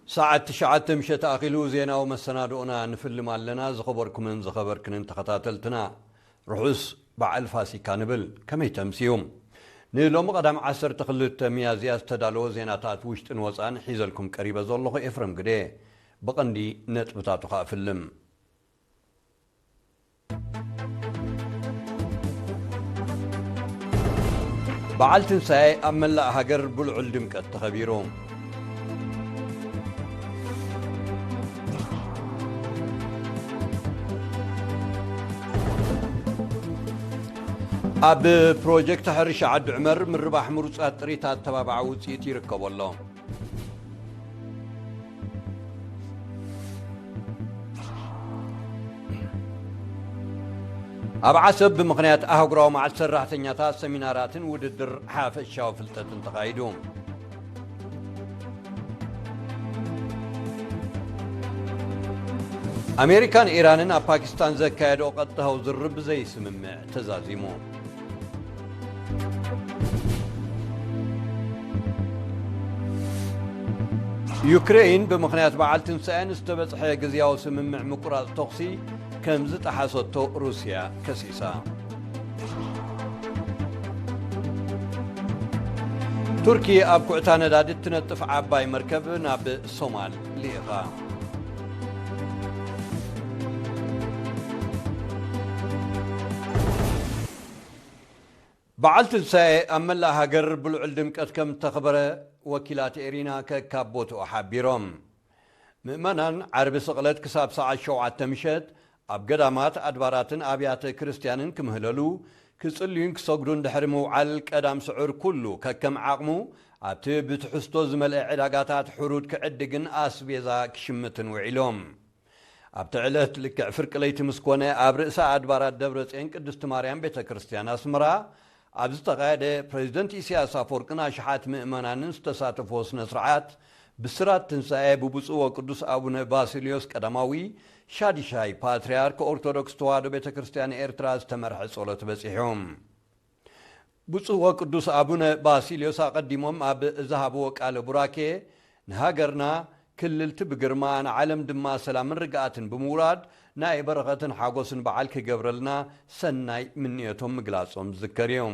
ሰዓት ትሽዓተ ምሸት ኣኺሉ ዜናዊ መሰናድኦና ንፍልም ኣለና። ዝኸበርኩምን ዝኸበርክንን ተኸታተልትና፣ ርሑስ በዓል ፋሲካ ንብል። ከመይ ተምስዩ? ንሎሚ ቀዳም ዓሰርተ ክልተ ሚያዝያ ዝተዳለወ ዜናታት ውሽጥን ወጻእን ሒዘልኩም ቀሪበ ዘለኹ ኤፍረም ግደ። ብቐንዲ ነጥብታቱ ከኣ እፍልም። በዓል ትንሳኤ ኣብ መላእ ሃገር ብልዑል ድምቀት ተኸቢሩ። ኣብ ፕሮጀክት ሕርሻ ዓዲ ዑመር ምርባሕ ምሩጻት ጥሪት ኣተባባዓ ውጽኢት ይርከቦ ኣሎ። ኣብ ዓሰብ ብምኽንያት ኣህጉራዊ መዓልቲ ሰራሕተኛታት ሰሚናራትን ውድድር ሓፈሻዊ ፍልጠትን ተኻይዱ። ኣሜሪካን ኢራንን ኣብ ፓኪስታን ዘካየድኦ ቀጥታዊ ዝርርብ ብዘይስምምዕ ተዛዚሙ። ዩክሬይን ብምኽንያት በዓል ትንሳኤ ንዝተበጽሐ ግዝያዊ ስምምዕ ምቁራጽ ተኹሲ ከም ዝጠሓሰቶ ሩስያ ከሲሳ። ቱርኪ ኣብ ኩዕታ ነዳዲ እትነጥፍ ዓባይ መርከብ ናብ ሶማል ልኢኻ። በዓል ትንሳኤ ኣብ መላእ ሃገር ብልዑል ድምቀት ከም እተኽበረ ወኪላት ኤሪና ከካብ ቦትኡ ሓቢሮም። ምእመናን ዓርቢ ስቕለት ክሳብ ሰዓት ሸውዓተ ምሸት ኣብ ገዳማት፣ ኣድባራትን ኣብያተ ክርስትያንን ክምህለሉ፣ ክጽልዩን ክሰግዱን ድሕሪ ምውዓል ቀዳም ስዑር ኩሉ ከከም ዓቕሙ ኣብቲ ብትሕዝቶ ዝመልአ ዕዳጋታት ሕሩድ ክዕድግን ኣስቤዛ ክሽምትን ውዒሎም። ኣብቲ ዕለት ልክዕ ፍርቂ ለይቲ ምስ ኮነ ኣብ ርእሰ ኣድባራት ደብረ ጽዮን ቅድስቲ ማርያም ቤተ ክርስትያን ኣስመራ ኣብ ዝተኻየደ ፕሬዚደንት ኢሳያስ ኣፈወርቅን ኣሽሓት ምእመናንን ዝተሳተፍዎ ስነ ስርዓት ብስራት ትንሳኤ ብብፁዕ ወቅዱስ ኣቡነ ባሲልዮስ ቀዳማዊ ሻዲሻይ ፓትርያርክ ኦርቶዶክስ ተዋህዶ ቤተ ክርስትያን ኤርትራ ዝተመርሐ ጸሎት በጺሑ። ብፁዕ ወቅዱስ ኣቡነ ባሲልዮስ ኣቐዲሞም ኣብ ዝሃብዎ ቃለ ቡራኬ ንሃገርና ክልልቲ ብግርማ ንዓለም ድማ ሰላምን ርግኣትን ብምውራድ ናይ በረኸትን ሓጎስን በዓል ክገብረልና ሰናይ ምንዮቶም ምግላጾም ዝዝከር እዩ።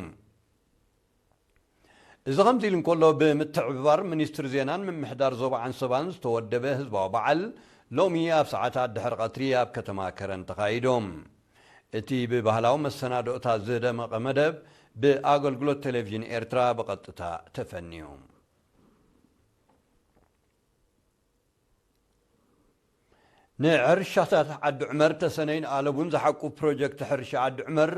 እዚ ከምዚ ኢሉ እንከሎ ብምትሕብባር ሚኒስትሪ ዜናን ምምሕዳር ዞባ ዓንሰባን ዝተወደበ ህዝባዊ በዓል ሎሚ ኣብ ሰዓታት ድሕሪ ቀትሪ ኣብ ከተማ ከረን ተኻይዶም። እቲ ብባህላዊ መሰናድኦታት ዝደመቐ መደብ ብኣገልግሎት ቴሌቪዥን ኤርትራ ብቐጥታ ተፈንዩ። ንሕርሻታት ዓዲ ዑመር ተሰነይን ኣለቡን ዝሓቁፍ ፕሮጀክት ሕርሻ ዓዲ ዑመር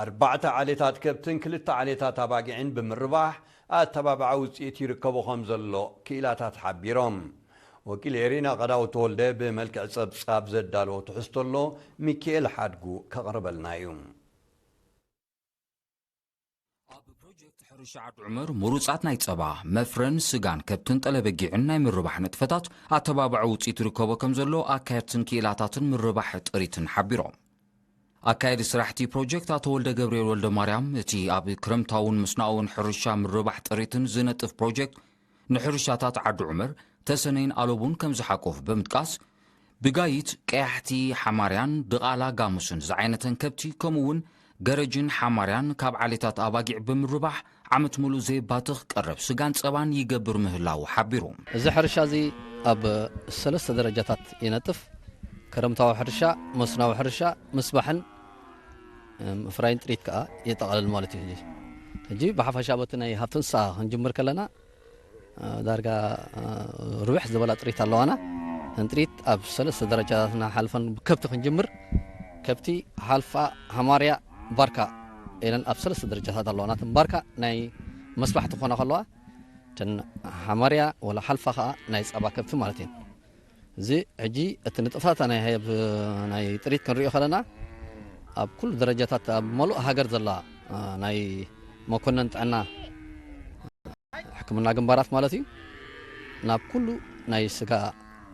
ኣርባዕተ ዓሌታት ከብትን ክልተ ዓሌታት ኣባጊዕን ብምርባሕ ኣተባባዒ ውፅኢት ይርከቦ ከም ዘሎ ክኢላታት ሓቢሮም። ወኪል ኤሪና ቀዳው ተወልደ ብመልክዕ ጸብጻብ ዘዳለዎ ትሕዝቶ ኣሎ፣ ሚኪኤል ሓድጉ ከቕርበልና እዩ። ኣብ ፕሮጀክት ሕርሻ ዓዲ ዑመር ምሩጻት ናይ ጸባ፣ መፍረን ስጋን ከብትን ጠለበጊዕን ናይ ምርባሕ ንጥፈታት ኣተባባዒ ውጽኢት ይርከቦ ከም ዘሎ ኣካየድትን ክኢላታትን ምርባሕ ጥሪትን ሓቢሮም። ኣካየዲ ስራሕቲ ፕሮጀክት ኣቶ ወልደ ገብርኤል ወልደ ማርያም፣ እቲ ኣብ ክረምታውን ምስናውን ሕርሻ ምርባሕ ጥሪትን ዝነጥፍ ፕሮጀክት ንሕርሻታት ዓዲ ዑመር ተሰነይን ኣለቡን ከም ዝሓቁፍ ብምጥቃስ፣ ብጋይት፣ ቀያሕቲ ሓማርያን ድቓላ ጋሙስን ዝዓይነተን ከብቲ፣ ከምኡ እውን ገረጅን ሓማርያን ካብ ዓሌታት ኣባጊዕ ብምርባሕ ዓመት ሙሉእ ዘየባትኽ ቀረብ ስጋን ጸባን ይገብር ምህላዉ ሓቢሩ። እዚ ሕርሻ እዚ ኣብ ሰለስተ ደረጃታት ይነጥፍ። ክረምታዊ ሕርሻ፣ መስናዊ ሕርሻ፣ ምስባሕን፣ እ፣ ምፍራይን ጥሪት ከኣ የጠቓልል ማለት እዩ። ሕጂ፣ ሕጂ ብሓፈሻ በቲ ናይ ሃብቲ እንስሳ ክንጅምር ከለና፣ እ፣ ዳርጋ፣ እ፣ ርብሕ ዝበላ ጥሪት ኣለዋና። እተን ጥሪት ኣብ ሰለስተ ደረጃታትና ሓልፈን ብከብቲ ክንጅምር፣ ከብቲ፣ ሓልፋ፣ ሃማርያ፣ ባርካ ኢለን ኣብ ሰለስተ ደረጃታት ኣለዋና። እተን ባርካ ናይ መስባሕቲ ክኾና ከለዋ፣ እተን ሃማርያ ወላ ሓልፋ ከኣ ናይ ጸባ ከብቲ ማለት እየን። እዚ ሕጂ እቲ ንጥፈታት ናይ፣ ናይ ጥሪት ክንሪኦ ከለና፣ ኣብ ኩሉ ደረጃታት፣ ኣብ መሉእ ሃገር ዘላ፣ እ፣ ናይ መኮነን ጥዕና ሕክምና ግንባራት ማለት እዩ። ናብ ኩሉ ናይ ስጋ፣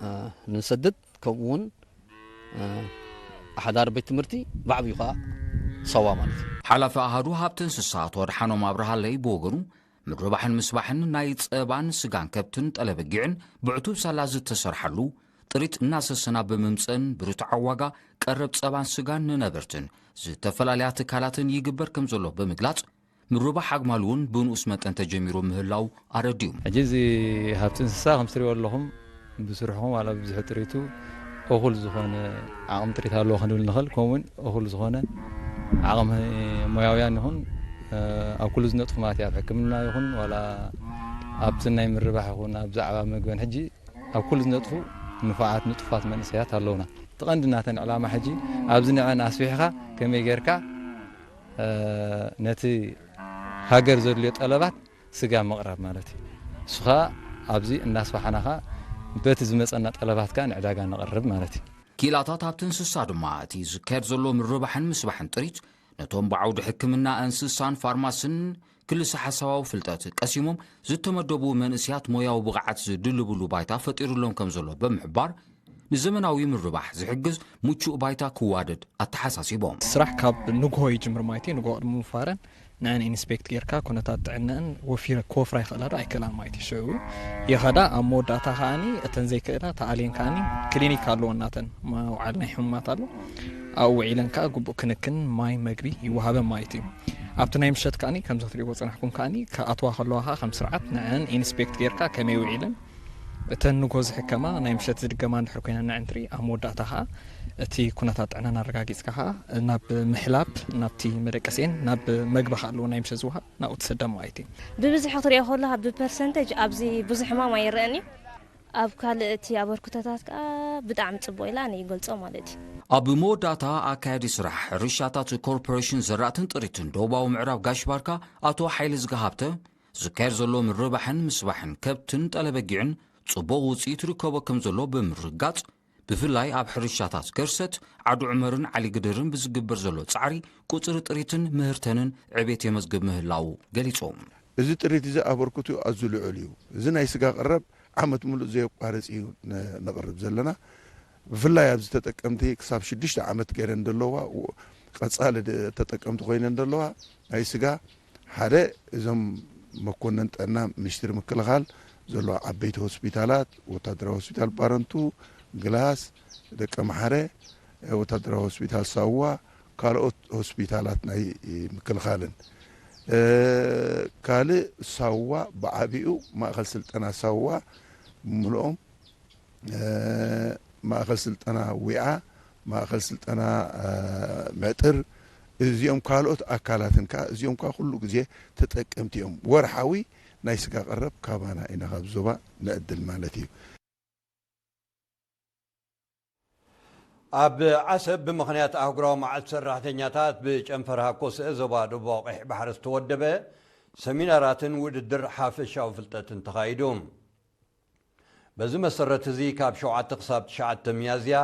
እ፣ ንሰድድ፣ ከምኡ እውን፣ እ፣ ኣሕዳሪ ቤት ትምህርቲ ብዓብዩ ከዓ ሰዋ ማለት እዩ። ሓላፊ ኣሃዱ ሃብቲ እንስሳ ኣቶ ኣድሓኖም ኣብርሃለይ ብወገኑ፣ ምርባሕን ምስባሕን ናይ ጸባን ስጋን ከብትን ጠለበጊዕን ብዕቱብ ሳላ ዝተሰርሓሉ ጥሪት እናሰሰና ብምምጸን ብርቱዓዊ ዋጋ ቀረብ ጸባን ስጋን ንነበርትን ዝተፈላለያ ትካላትን ይግበር ከም ዘሎ ብምግላጽ፣ ምርባሕ ኣግማል እውን ብንኡስ መጠን ተጀሚሩ ምህላው ኣረዲኡ። ሕጂ እዚ ሃብቲ እንስሳ ከም ትሪእዎ ኣለኹም ብስርሑ ዋላ ብዝሒ ጥሪቱ እኹል ዝኾነ ዓቕሚ ጥሪት ኣለዎ ክንብል ንኽእል። ከምኡውን እኹል ዝኾነ ዓቕሚ ሞያውያን ይኹን ኣብ ኩሉ ዝነጥፉ ማለት እዩ፣ ኣብ ሕክምና ይኹን ዋላ ኣብቲ ናይ ምርባሕ ይኹን ኣብ ዛዕባ ምግበን ሕጂ ኣብ ኩሉ ዝነጥፉ ንፉዓት ንጡፋት መንእሰያት ኣለውና። እቲ ቀንዲ ናተን ዕላማ ሕጂ ኣብዚ ንዐን ኣስፊሕኻ ከመይ ጌርካ ነቲ ሃገር ዘድልዮ ጠለባት ስጋ ምቕራብ ማለት እዩ። እሱ ኸኣ ኣብዚ እናስፋሕናኻ በቲ ዝመጸና ጠለባት ከኣ ንዕዳጋ ነቕርብ ማለት እዩ። ክኢላታት ሃብቲ እንስሳ ድማ እቲ ዝካየድ ዘሎ ምርባሕን ምስባሕን ጥሪት ነቶም ብዓውዲ ሕክምና እንስሳን ፋርማስን ክልሰ ሓሳባዊ ፍልጠት ቀሲሞም ዝተመደቡ መንእስያት ሞያዊ ብቕዓት ዝድልብሉ ባይታ ፈጢሩሎም ከም ዘሎ ብምሕባር ንዘመናዊ ምርባሕ ዝሕግዝ ምቹእ ባይታ ክዋደድ ኣተሓሳሲቦም። ስራሕ ካብ ንግሆ ይጅምር ማለት እዩ። ንግሆ ቅድሚ ምፋረን ንዐን ኢንስፔክት ጌርካ ኩነታት ጥዕነአን ወፊረ ክወፍራ ይኽእላ ዶ ኣይክእላን ማለት እዩ። ሽዑ ይኸዳ ኣብ መወዳእታ ከኣኒ እተን ዘይክእላ ተኣልየን ከኣኒ ክሊኒክ ኣለዎ እናተን መውዓል ናይ ሕሙማት ኣሎ ኣብኡ ውዒለን ከኣ ግቡእ ክንክን ማይ መግቢ ይወሃበን ማለት እዩ። ኣብቲ ናይ ምሸት ከኣኒ ከምዚ ክትሪእዎ ጸናሕኩም ከኣኒ ክኣትዋ ከለዋ ከኣ ከም ስርዓት ንዐን ኢንስፔክት ጌርካ ከመይ ውዒለን እተን ንጎ ዝሕከማ ናይ ምሸት ዝድገማ እንድሕር ኮይና ንዐን ትርኢ ኣብ መወዳእታ ከኣ እቲ ኩነታት ጥዕናን ኣረጋጊጽካ ከኣ ናብ ምሕላብ ናብቲ መደቀሲኤን ናብ መግቢ ከኣ ኣለዎ ናይ ምሸት ዝወሃብ ናብኡ ትሰደን ማለት እዩ። ብብዝሒ ክትሪኦ ከለኻ ብፐርሰንተጅ ኣብዚ ብዙሕ ሕማም ኣይረአን እዩ። ኣብ ካልእ እቲ ኣበርክቶታት ከኣ ብጣዕሚ ጽቡቕ ኢለ ኣነ ይገልጾ ማለት እዩ። ኣብ መወዳእታ ኣካያዲ ስራሕ ሕርሻታት ኮርፖሬሽን ዘራእትን ጥሪትን ደቡባዊ ምዕራብ ጋሽ ባርካ ኣቶ ሓይለ ዝገሃብተ ዝካየድ ዘሎ ምርባሕን ምስባሕን ከብትን ጠለበጊዕን ጽቡቕ ውጽኢት ይርከቦ ከም ዘሎ ብምርጋጽ ብፍላይ ኣብ ሕርሻታት ገርሰት ዓዲ ዑመርን ዓሊ ግድርን ብዝግበር ዘሎ ጻዕሪ ቁጽሪ ጥሪትን ምህርተንን ዕቤት የመዝግብ ምህላዉ ገሊጾም። እዚ ጥሪት እዚ ኣበርክቱ ኣዝዩ ልዑል እዩ። እዚ ናይ ስጋ ቀረብ ዓመት ሙሉእ ዘየቋርጽ እዩ ነ- ነቕርብ ዘለና። ብፍላይ ኣብዚ ተጠቀምቲ ክሳብ ሽዱሽተ ዓመት ገይረን ዘለዋ፣ ቀጻሊ ድ- ተጠቀምቲ ኮይነን ዘለዋ ናይ ስጋ ሓደ እዞም መኮነን ጥዕና ሚኒስትሪ ምክልኻል ዘለዋ ዓበይቲ ሆስፒታላት፣ ወታደራዊ ሆስፒታል ባረንቱ፣ ግላስ፣ ደቀ መሓረ፣ ወታደራዊ ሆስፒታል ሳዋ፣ ካልኦት ሆስፒታላት ናይ ምክልኻልን ካልእ ሳዋ ብዓቢኡ ማእኸል ስልጠና ሳዋ ብምልኦም ማእኸል ስልጠና ዊዓ፣ ማእኸል ስልጠና ምዕጥር፣ እዚኦም ካልኦት ኣካላትን ከኣ እዚኦም ከኣ ኩሉ ግዜ ተጠቀምቲ እዮም። ወርሓዊ ናይ ስጋ ቀረብ ካባና ኢና ካብ ዞባ ንዕድል ማለት እዩ። ኣብ ዓሰብ ብምኽንያት ኣህጉራዊ መዓልቲ ሰራሕተኛታት ብጨንፈር ሃኮስእ ዞባ ደቡብ ኣቑሕ ባሕሪ ዝተወደበ ሰሚናራትን ውድድር ሓፈሻዊ ፍልጠትን ተኻይዱ። በዚ መሰረት እዚ ካብ ሸውዓተ ክሳብ ትሽዓተ ሚያዝያ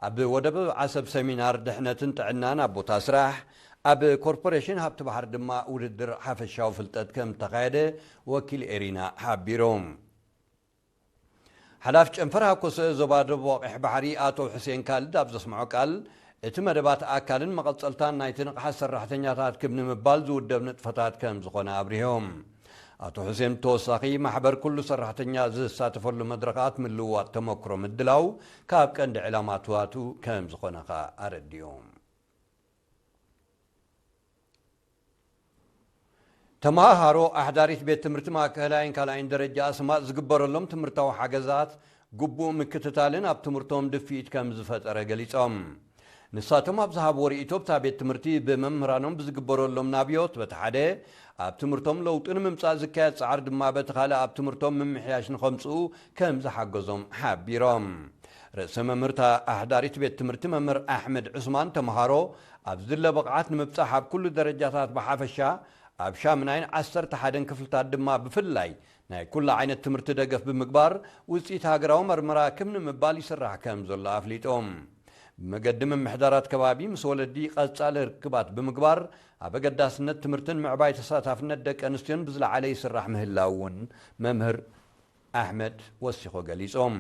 ኣብ ወደብ ዓሰብ ሰሚናር ድሕነትን ጥዕናን ኣብ ቦታ ስራሕ፣ ኣብ ኮርፖሬሽን ሃብቲ ባሕሪ ድማ ውድድር ሓፈሻዊ ፍልጠት ከም ተኻየደ ወኪል ኤሪና ሓቢሩ። ሓላፊ ጨንፈር ሃኮሰ ዞባ ደቡብ ኣቕሕ ባሕሪ ኣቶ ሕሴን ካልድ ኣብ ዘስምዖ ቃል፣ እቲ መደባት ኣካልን መቐጸልታን ናይቲ ንቕሓት ሰራሕተኛታት ክብ ንምባል ዝውደብ ንጥፈታት ከም ዝኾነ ኣብሪሆም። ኣቶ ሕሴን ብተወሳኺ ማሕበር ኩሉ ሰራሕተኛ ዝሳተፈሉ መድረኻት ምልውዋጥ ተመክሮ ምድላው ካብ ቀንዲ ዕላማታቱ ከም ዝኾነ ከኣ ኣረዲኦም። ተመሃሃሮ ኣሕዳሪት ቤት ትምህርቲ ማእከላይን ካልኣይን ደረጃ ኣስማጥ ዝግበረሎም ትምህርታዊ ሓገዛት ግቡእ ምክትታልን ኣብ ትምህርቶም ድፍኢት ከም ዝፈጠረ ገሊጾም። ንሳቶም ኣብ ዝሃብዎ ርእይቶ ብታ ቤት ትምህርቲ ብመምህራኖም ብዝግበረሎም ናብዮት በቲ ሓደ ኣብ ትምህርቶም ለውጢ ንምምጻእ ዝካየድ ጻዕሪ ድማ በቲ ካልእ ኣብ ትምህርቶም ምምሕያሽ ንኸምጽኡ ከም ዝሓገዞም ሓቢሮም። ርእሰ መምህርታ ኣሕዳሪት ቤት ትምህርቲ መምህር ኣሕመድ ዑስማን ተምሃሮ ኣብ ዝድለ ብቕዓት ንምብጻሕ ኣብ ኩሉ ደረጃታት ብሓፈሻ ኣብ ሻምናይን ዓሰርተ ሓደን ክፍልታት ድማ ብፍላይ ናይ ኩሉ ዓይነት ትምህርቲ ደገፍ ብምግባር ውፅኢት ሃገራዊ መርመራ ክም ንምባል ይስራሕ ከም ዘሎ ኣፍሊጦም። ብመገዲ ምምሕዳራት ከባቢ ምስ ወለዲ ቀጻሊ ርክባት ብምግባር ኣብ ኣገዳስነት ትምህርትን ምዕባይ ተሳታፍነት ደቂ ኣንስትዮን ብዝለዓለ ይስራሕ ምህላው እውን መምህር ኣሕመድ ወሲኾ ገሊጾም።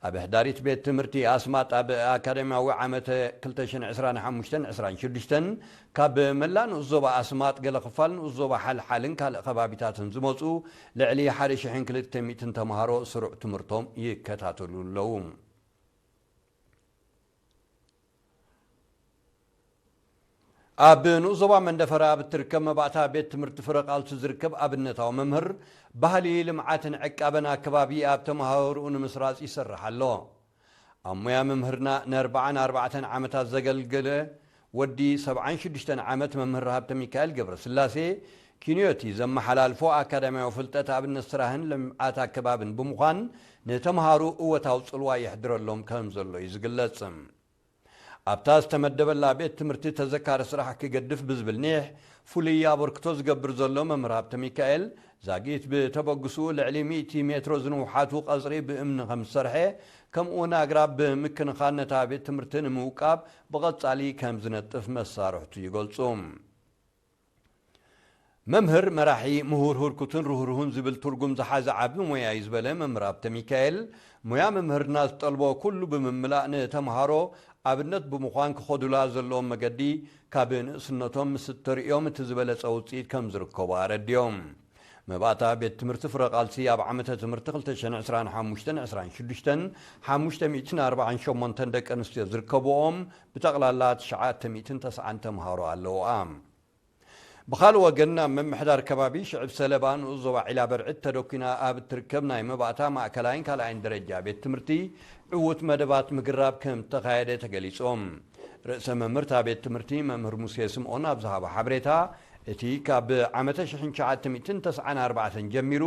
ኣብ ሕዳሪት ቤት ትምህርቲ ኣስማጥ ኣብ ኣካዳሚያዊ ዓመት ክልተ ሽሕን ዕስራን ሓሙሽተን ዕስራን ሽዱሽተን ካብ መላእ ንኡስ ዞባ ኣስማጥ፣ ገለ ክፋል ንኡስ ዞባ ሓልሓልን ካልእ ከባቢታትን ዝመጹ ልዕሊ ሓደ ሽሕን ክልተ ሚእትን ተምሃሮ ስሩዕ ትምህርቶም ይከታተሉ ኣለዉ። ኣብ ንኡስ ዞባ መንደፈራ ኣብ እትርከብ መባእታ ቤት ትምህርቲ ፍረ ቃልሲ ዝርከብ ኣብነታዊ መምህር፣ ባህሊ ልምዓትን ዕቃበን ኣከባቢ ኣብ ተምሃሮኡ ንምስራጽ ይሰርሕ ኣሎ። ኣብ ሞያ መምህርና ንኣርባዓን ኣርባዕተን ዓመታት ዘገልገለ ወዲ ሰብዓን ሽዱሽተን ዓመት መምህር ሃብተ ሚካኤል ገብረስላሴ፣ ኪንዮቲ ዘመሓላልፎ ኣካዳሚያዊ ፍልጠት ኣብነት ስራሕን ልምዓት ኣከባብን ብምዃን፣ ንተምሃሮ እወታዊ ጽልዋ የሕድረሎም ከም ዘሎ እዩ ዝግለጽ። ኣብታ ዝተመደበላ ቤት ትምህርቲ ተዘካሪ ስራሕ ክገድፍ ብዝብል ኒሕ፣ ፍሉይ ኣበርክቶ ዝገብር ዘሎ መምህር ሃብተ ሚካኤል፣ ዛጊት ብተበግስኡ ልዕሊ ሚእቲ ሜትሮ ዝንውሓቱ ቀጽሪ ብእምኒ ከም ዝሰርሐ፣ ከምኡውን ኣግራብ ብምክንኻን ነታ ቤት ትምህርቲ ንምውቃብ ብቐጻሊ ከም ዝነጥፍ መሳርሕቱ ይገልጹ። መምህር፣ መራሒ፣ ምሁር፣ ህርኩትን ርህሩህን ዝብል ትርጉም ዝሓዘ ዓቢ ሞያ እዩ ዝበለ መምህር ሃብተ ሚካኤል፣ ሞያ መምህርና ዝጠልቦ ኩሉ ብምምላእ ንተምሃሮ ኣብነት ብምዃን ክኸዱላ ዘለዎም መገዲ ካብ ንእስነቶም ምስ እተርእዮም እቲ ዝበለጸ ውጽኢት ከም ዝርከቦ ኣረድዮም። መባእታ ቤት ትምህርቲ ፍረ ቃልሲ ኣብ ዓመተ ትምህርቲ ክልተ ሽሕን ዕስራን ሓሙሽተን ዕስራን ሽዱሽተን ሓሙሽተ ሚእትን ኣርባዓን ሸሞንተን ደቂ ኣንስትዮ ዝርከብኦም ብጠቕላላ ትሽዓተ ሚእትን ተስዓን ተምሃሮ ኣለውኣ። ብኻልእ ወገን፣ ኣብ ምምሕዳር ከባቢ ሽዕብ ሰለባ ንኡስ ዞባ ዒላ በርዕድ ተደኲና ኣብ እትርከብ ናይ መባእታ ማእከላይን ካልኣይን ደረጃ ቤት ትምህርቲ ዕዉት መደባት ምግራብ ከም እተኻየደ ተገሊጾም። ርእሰ መምህርታ ቤት ትምህርቲ መምህር ሙሴ ስምኦን ኣብ ዝሃቦ ሓበሬታ፣ እቲ ካብ ዓመተ ሽሕን ትሽዓተ ሚእትን ተስዓን ኣርባዕተን ጀሚሩ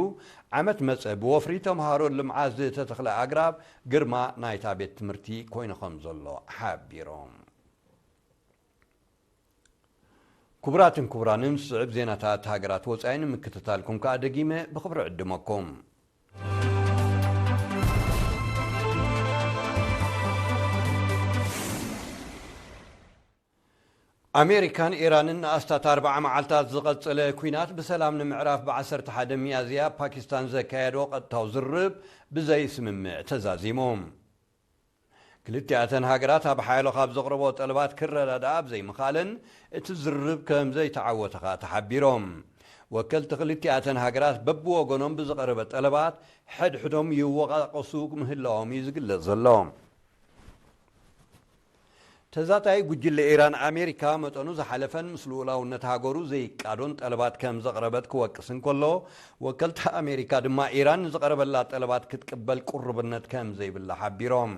ዓመት መጸ ብወፍሪ ተምሃሮ ልምዓት ዝተተኽለ ኣግራብ ግርማ ናይታ ቤት ትምህርቲ ኮይኑ ከም ዘሎ ሓቢሮም። ክቡራትን ክቡራንን፣ ዝስዕብ ዜናታት ሃገራት ወጻኢ ንምክትታልኩም ከኣ ደጊመ ብኽብሪ ዕድመኩም። ኣሜሪካን ኢራንን ንኣስታት ኣርብዓ መዓልታት ዝቐጸለ ኲናት ብሰላም ንምዕራፍ፣ ብ ዓሰርተ ሓደ ሚያዝያ ፓኪስታን ዘካየዶ ቀጥታዊ ዝርርብ ብዘይ ስምምዕ ተዛዚሙ። ክልቲኣተን ሃገራት ኣብ ሓያሎ ካብ ዘቕረቦ ጠለባት ክረዳድኣ ኣብ ዘይምኽኣለን፣ እቲ ዝርርብ ከም ዘይተዓወተ ከኣ ተሓቢሮም። ወከልቲ ክልቲኣተን ሃገራት በብወገኖም ብዝቐረበ ጠለባት ሕድሕዶም ይወቓቐሱ ምህላዎም እዩ ዝግለጽ ዘሎ። ተዛታይ ጉጅለ ኢራን፣ ኣሜሪካ መጠኑ ዝሓለፈን ምስ ልኡላውነት ሃገሩ ዘይቃዶን ጠለባት ከም ዘቕረበት ክወቅስ እንከሎ፣ ወከልቲ ኣሜሪካ ድማ ኢራን ንዝቐረበላ ጠለባት ክትቅበል ቅሩብነት ከም ዘይብላ ሓቢሮም።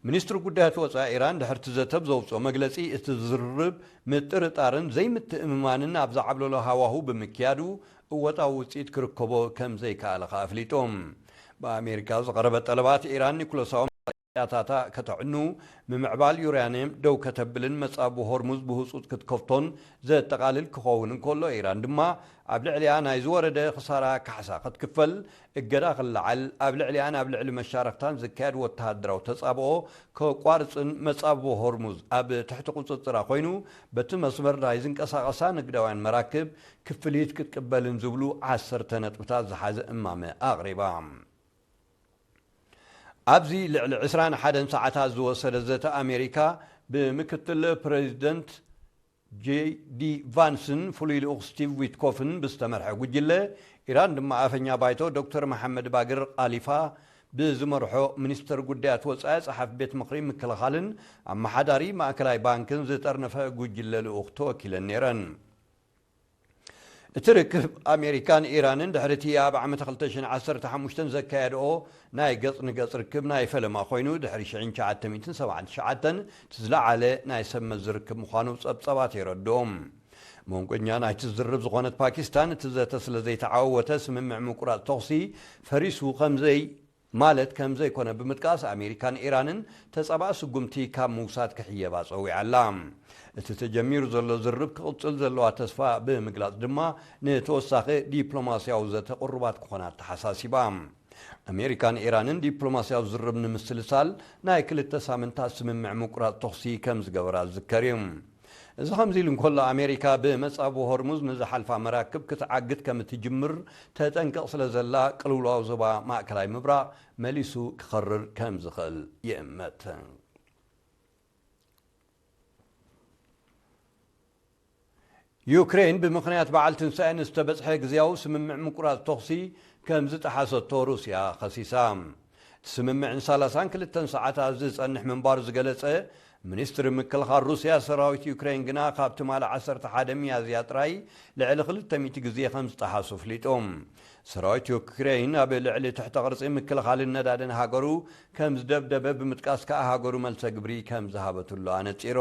ሚኒስትሪ ጉዳያት ወጻኢ ኢራን ድሕርቲ ዘተ ብዘውጽኦ መግለጺ፣ እቲ ዝርርብ ምጥርጣርን ዘይምትእምማንን ኣብ ዝዓብለሎ ሃዋሁ ብምክያዱ፣ እወታዊ ውጽኢት ክርከቦ ከም ዘይከኣለ ከኣ ኣፍሊጡ። ብኣሜሪካ ዝቐረበ ጠለባት፣ ኢራን ኒኩለሳዊ መሳርያታታ ከተዕኑ፣ ምምዕባል ዩራንየም ደው ከተብልን መጻብቦ ሆርሙዝ ብህጹጽ ክትከፍቶን ዘጠቓልል ክኸውን እንከሎ፣ ኢራን ድማ ኣብ ልዕሊኣ ናይ ዝወረደ ክሳራ ካሕሳ ክትክፈል፣ እገዳ ክለዓል፣ ኣብ ልዕሊኣን ኣብ ልዕሊ መሻርኽታን ዝካየድ ወተሃደራዊ ተጻብኦ ከቋርጽን መጻብቦ ሆርሙዝ ኣብ ትሕቲ ቁጽጽራ ኮይኑ በቲ መስመር ናይ ዝንቀሳቐሳ ንግዳውያን መራክብ ክፍሊት ክትቅበልን ዝብሉ ዓሰርተ ነጥብታት ዝሓዘ እማመ ኣቕሪባ። ኣብዚ ልዕሊ ዕስራን ሓደን ሰዓታት ዝወሰደ ዘተ ኣሜሪካ ብምክትል ፕሬዚደንት ጄዲ ቫንስን ፍሉይ ልኡኽ ስቲቭ ዊትኮፍን ብዝተመርሐ ጉጅለ፣ ኢራን ድማ ኣፈኛ ባይቶ ዶክተር መሓመድ ባግር ቃሊፋ ብዝመርሖ ሚኒስተር ጉዳያት ወጻኢ፣ ጸሓፊ ቤት ምኽሪ ምክልኻልን ኣመሓዳሪ ማእከላይ ባንክን ዝጠርነፈ ጉጅለ ልኡኽ ተወኪለን ነይረን። እቲ ርክብ ኣሜሪካን ኢራንን ድሕሪ እቲ ኣብ ዓመት ክልተ ሽሕን ዓሰርተ ሓሙሽተን ዘካየድኦ ናይ ገጽ ንገጽ ርክብ ናይ ፈለማ ኮይኑ፣ ድሕሪ ሽሕን ትሽዓተ ሚእትን ሰብዓን ትሽዓተን እቲ ዝለዓለ ናይ ሰብ መዚ ርክብ ምዃኑ ጸብጻባት የረድኡ። መንጎኛ ናይቲ ዝርርብ ዝኾነት ፓኪስታን፣ እቲ ዘተ ስለ ዘይተዓወተ፣ ስምምዕ ምቁራጽ ተኹሲ ፈሪሱ ከም ዘይ ማለት ከም ዘይኮነ ብምጥቃስ፣ ኣሜሪካን ኢራንን ተጻባእ ስጉምቲ ካብ ምውሳድ ክሕየባ ጸዊዓ ኣላ። እቲ ተጀሚሩ ዘሎ ዝርርብ ክቕጽል ዘለዋ ተስፋ ብምግላጽ ድማ፣ ንተወሳኺ ዲፕሎማስያዊ ዘተ ቅሩባት ክኾና ኣተሓሳሲባ። ኣሜሪካን ኢራንን ዲፕሎማስያዊ ዝርርብ ንምስልሳል ናይ ክልተ ሳምንታት ስምምዕ ምቁራጽ ተኹሲ ከም ዝገበራ ዝዝከር እዩ። እዚ ከምዚ ኢሉ እንከሎ፣ ኣሜሪካ ብመጻብቦ ሆርሙዝ ንዝሓልፋ መራክብ ክትዓግት ከም እትጅምር ተጠንቅቕ ስለ ዘላ፣ ቅልውላው ዞባ ማእከላይ ምብራቕ መሊሱ ክኸርር ከም ዝኽእል ይእመት። ዩክሬን ብምኽንያት በዓል ትንሳኤ ንዝተበጽሐ ግዝያዊ ስምምዕ ምቁራጽ ተኹሲ ከም ዝጠሓሰቶ ሩስያ ከሲሳ። እቲ ስምምዕ ንሰላሳን ክልተን ሰዓታት ዝጸንሕ ምንባሩ ዝገለጸ ሚኒስትሪ ምክልኻል ሩስያ፣ ሰራዊት ዩክሬን ግና ካብ ትማሊ ዓሰርተ ሓደ ሚያዝያ ጥራይ ልዕሊ ክልተ ሚእቲ ግዜ ከም ዝጠሓሱ ኣፍሊጡ። ሰራዊት ዩክሬን ኣብ ልዕሊ ትሕተ ቅርጺ ምክልኻልን ነዳድን ሃገሩ ከም ዝደብደበ ብምጥቃስ ከኣ፣ ሃገሩ መልሰ ግብሪ ከም ዝሃበትሉ ኣነጺሩ።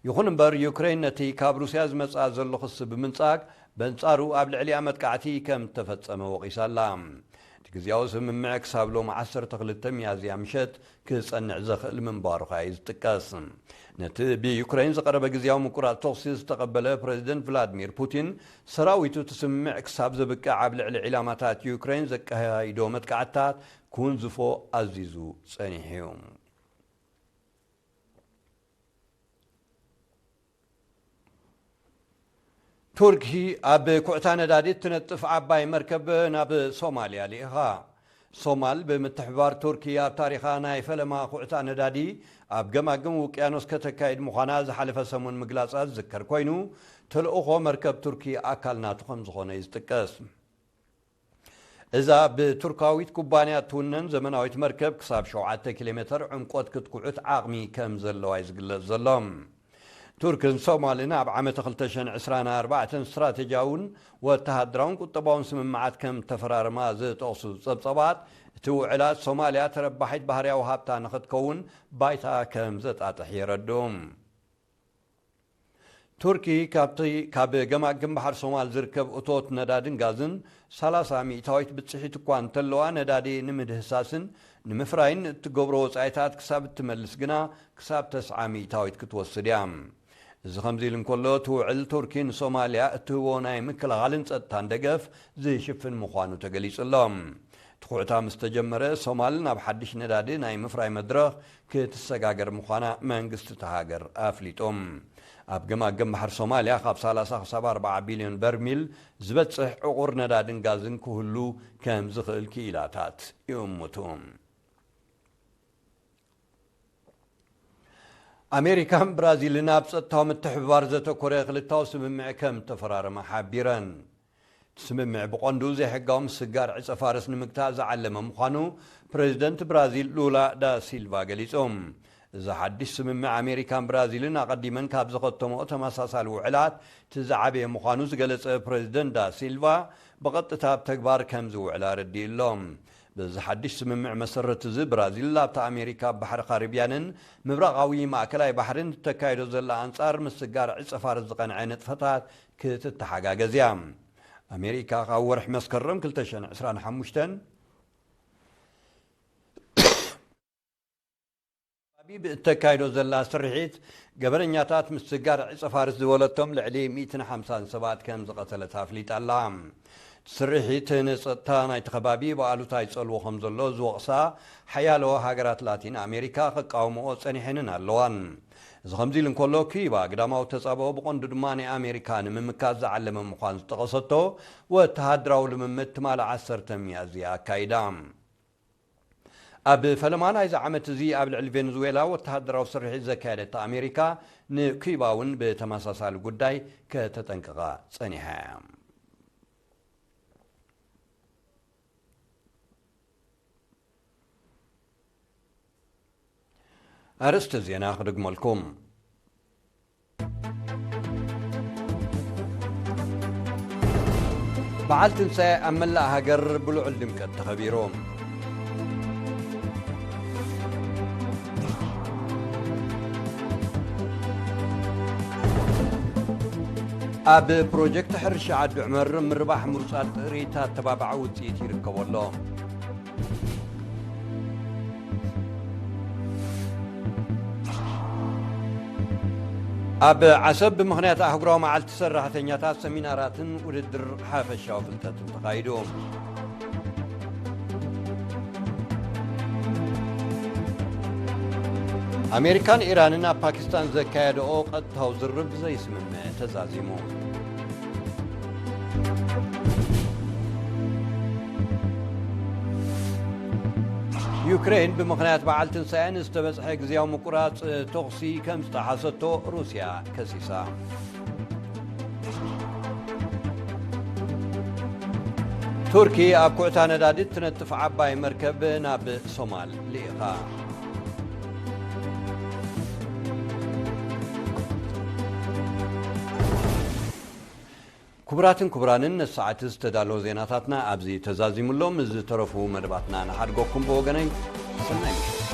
ይኹን እምበር፣ ዩክሬን ነቲ ካብ ሩስያ ዝመጽኣ ዘሎ ክሲ ብምንጻግ፣ በንጻሩ ኣብ ልዕሊኣ መጥቃዕቲ ከም እተፈጸመ ወቒሳ ኣላ። እቲ ግዝያዊ ስምምዕ ክሳብ ሎሚ ዓሰርተ ክልተ ሚያዝያ ምሸት ክጸንዕ ዘኽእል ምንባሩ ከኣ እዩ ዝጥቀስ። ነቲ ብዩክሬን ዝቐረበ ግዝያዊ ምቁራጽ ተኹሲ ዝተቐበለ ፕረዚደንት ቭላድሚር ፑቲን፣ ሰራዊቱ እቲ ስምምዕ ክሳብ ዘብቅዕ ኣብ ልዕሊ ዒላማታት ዩክሬን ዘካይዶ መጥቃዕትታት ክውንዝፎ ኣዚዙ ጸኒሑ እዩ። ቱርኪ ኣብ ኩዕታ ነዳዲ እትነጥፍ ዓባይ መርከብ ናብ ሶማልያ ልኢኻ። ሶማል ብምትሕብባር ቱርኪ ኣብ ታሪኻ ናይ ፈለማ ኩዕታ ነዳዲ ኣብ ገማግም ውቅያኖስ ከተካይድ ምዃና ዝሓለፈ ሰሙን ምግላጻ ዝዝከር ኮይኑ፣ ተልእኾ መርከብ ቱርኪ ኣካል ናቱ ከም ዝኾነ እዩ ዝጥቀስ። እዛ ብቱርካዊት ኩባንያ እትውነን ዘመናዊት መርከብ ክሳብ ሸውዓተ ኪሎ ሜተር ዕምቆት ክትኩዕት ዓቕሚ ከም ዘለዋ እዩ ዝግለጽ ዘሎ። ቱርክን ሶማልን ኣብ ዓመተ ክልተ ሽሕን ዕስራን ኣርባዕተን ስትራቴጂያውን ወተሃደራውን ቁጠባውን ስምምዓት ከም ተፈራረማ ዝጠቕሱ ጸብጸባት፣ እቲ ውዕላት ሶማልያ ተረባሒት ባህርያዊ ሃብታ ንኽትከውን ባይታ ከም ዘጣጥሕ የረድኡ። ቱርኪ ካብቲ ካብ ገማግም ባሕሪ ሶማል ዝርከብ እቶት ነዳድን ጋዝን ሰላሳ ሚእታዊት ብጽሒት እኳ እንተለዋ፣ ነዳዲ ንምድህሳስን ንምፍራይን እትገብሮ ወጻኢታት ክሳብ እትመልስ ግና ክሳብ ተስዓ ሚእታዊት ክትወስድ እያ። እዚ ከምዚ ኢሉ እንከሎ፣ እቲ ውዕል ቱርኪ ንሶማልያ እትህቦ ናይ ምክልኻልን ጸጥታን ደገፍ ዝሽፍን ምዃኑ ተገሊጹ ኣሎ። እቲ ኩዕታ ምስ ተጀመረ፣ ሶማል ናብ ሓድሽ ነዳዲ ናይ ምፍራይ መድረኽ ክትሰጋገር ምዃና መንግስቲ እታ ሃገር ኣፍሊጡ። ኣብ ገማግም ባሕሪ ሶማልያ ካብ ሰላሳ ክሳብ ኣርባዓ ቢልዮን በርሚል ዝበጽሕ ዕቑር ነዳድን ጋዝን ክህሉ ከም ዝኽእል ክኢላታት ይእምቱ። ኣሜሪካን ብራዚልን ኣብ ጸጥታዊ ምትሕብባር ዘተኮረ ክልታዊ ስምምዕ ከም ተፈራረማ ሓቢረን። እቲ ስምምዕ ብቐንዱ ዘይሕጋዊ ምስጋር ዕጸ ፋርስ ንምግታእ ዝዓለመ ምዃኑ ፕረዚደንት ብራዚል ሉላ ዳ ሲልቫ ገሊጹ። እዚ ሓድሽ ስምምዕ ኣሜሪካን ብራዚልን ኣቐዲመን ካብ ዝኸተምኦ ተመሳሳሊ ውዕላት እቲ ዝዓበየ ምዃኑ ዝገለጸ ፕረዚደንት ዳ ሲልቫ፣ ብቐጥታ ኣብ ተግባር ከም ዝውዕል ኣረዲኡ ኣሎ። በዚ ሓድሽ ስምምዕ መሰረት እዚ፣ ብራዚል ኣብታ ኣሜሪካ ኣብ ባሕሪ ካሪብያንን ምብራቓዊ ማእከላይ ባሕርን እተካይዶ ዘላ ኣንጻር ምስጋር ዕጸ ፋርስ ዝቐንዐ ንጥፈታት ክትተሓጋገዝ እያ። ኣሜሪካ ካብ ወርሒ መስከረም ክልተ ሽሕን ዕስራን ሓሙሽተን ኣቢብ እተካይዶ ዘላ ስርሒት፣ ገበነኛታት ምስጋር ዕጸ ፋርስ ዝበለቶም ልዕሊ ሚእትን ሓምሳን ሰባት ከም ዝቐተለት ኣፍሊጣ ኣላ። ስርሒት ንጸጥታ ናይቲ ከባቢ ብኣሉታ ይጸልዎ ከም ዘሎ ዝወቕሳ ሓያሎ ሃገራት ላቲን ኣሜሪካ ክቃወምኦ ጸኒሐንን ኣለዋን። እዚ ከምዚ ኢሉ እንከሎ፣ ኪዩባ ግዳማዊ ተጻብኦ ብቐንዱ ድማ ናይ ኣሜሪካ ንምምካት ዝዓለመ ምዃን ዝጠቐሰቶ ወተሃደራዊ ልምምድ ትማሊ ዓሰርተ ሚያዝያ ኣካይዳ። ኣብ ፈለማ ናይዚ ዓመት እዚ ኣብ ልዕሊ ቬንዙዌላ ወተሃደራዊ ስርሒት ዘካየደት ኣሜሪካ፣ ንኩባ እውን ብተመሳሳሊ ጉዳይ ከተጠንቅቓ ጸኒሓ እያ። ኣርእስተ ዜና ክድግመልኩም። በዓል ትንሳኤ ኣብ መላእ ሃገር ብልዑል ድምቀት ተኸቢሩ። ኣብ ፕሮጀክት ሕርሻ ዓዲ ዑመር ምርባሕ ምሩጻት ጥሪት ኣተባባዒ ውጽኢት ይርከቦ ኣሎ። ኣብ ዓሰብ ብምኽንያት ኣህጉራዊ መዓልቲ ሰራሕተኛታት ሰሚናራትን ውድድር ሓፈሻዊ ፍልጠትን ተኻይዱ። ኣሜሪካን ኢራንን ኣብ ፓኪስታን ዘካየደኦ ቀጥታዊ ዝርርብ ዘይስምምዕ ተዛዚሙ። ዩክሬን ብምኽንያት በዓል ትንሳኤ ንዝተበጽሐ ግዝያዊ ምቁራጽ ተኹሲ ከም ዝጠሓሰቶ ሩስያ ከሲሳ። ቱርኪ ኣብ ኩዕታ ነዳዲ እትነጥፍ ዓባይ መርከብ ናብ ሶማል ልኢኻ። ክቡራትን ክቡራንን፣ ነዚ ሰዓት ዝተዳለወ ዜናታትና ኣብዚ ተዛዚሙ ኣሎ። ምስ ዝተረፉ መደባትና ንሓድገኩም። ብወገነይ ሰናይ ምሸት።